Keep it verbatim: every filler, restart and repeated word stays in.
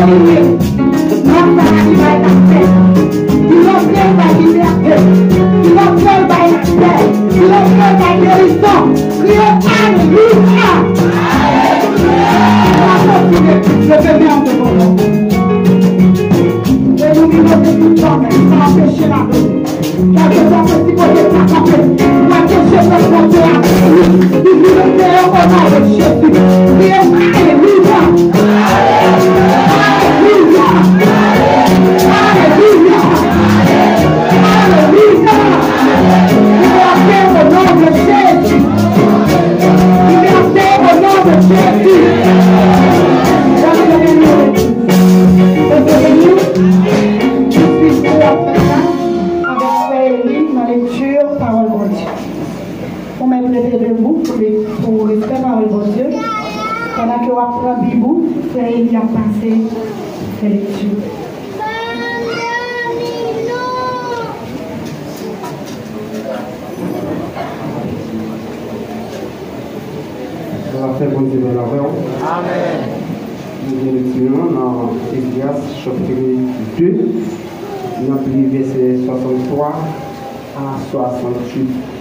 Nan sa ki bay lapè, ki rantre bay libète, ki rantre bay lapè, ki rantre bay gerizon. Kriye alelouya! N a kontinye, leve men an devan Bondye. E nou minote tout zanmi ki ka anpeche n adore. Kèlkeswa se ki kote w ta kanpe, ou pral chèche pèp Bondye a. Li vin deyò o non de Jezi. Kriye alelouya! Alelouya! Alelouya! Alelouya! Libète o non de Jezi! Libète o non de Jezi! Bondye beni w. Bondye beni w. Jezi, pou w ap fè sa. Avèk frè Eli nan lekti pawòl Bondye. Ou mèt rete debou pou, pou respè pawòl Bondye. Pandan ke w ap pran Bib ou, frè Eli ap pase fè lekti. Lapè Bondye menm avè w. Amèn. Nou gen lekti nou nan Esdras chapit de, n ap li vèsè swasanntwa a swasanntuit.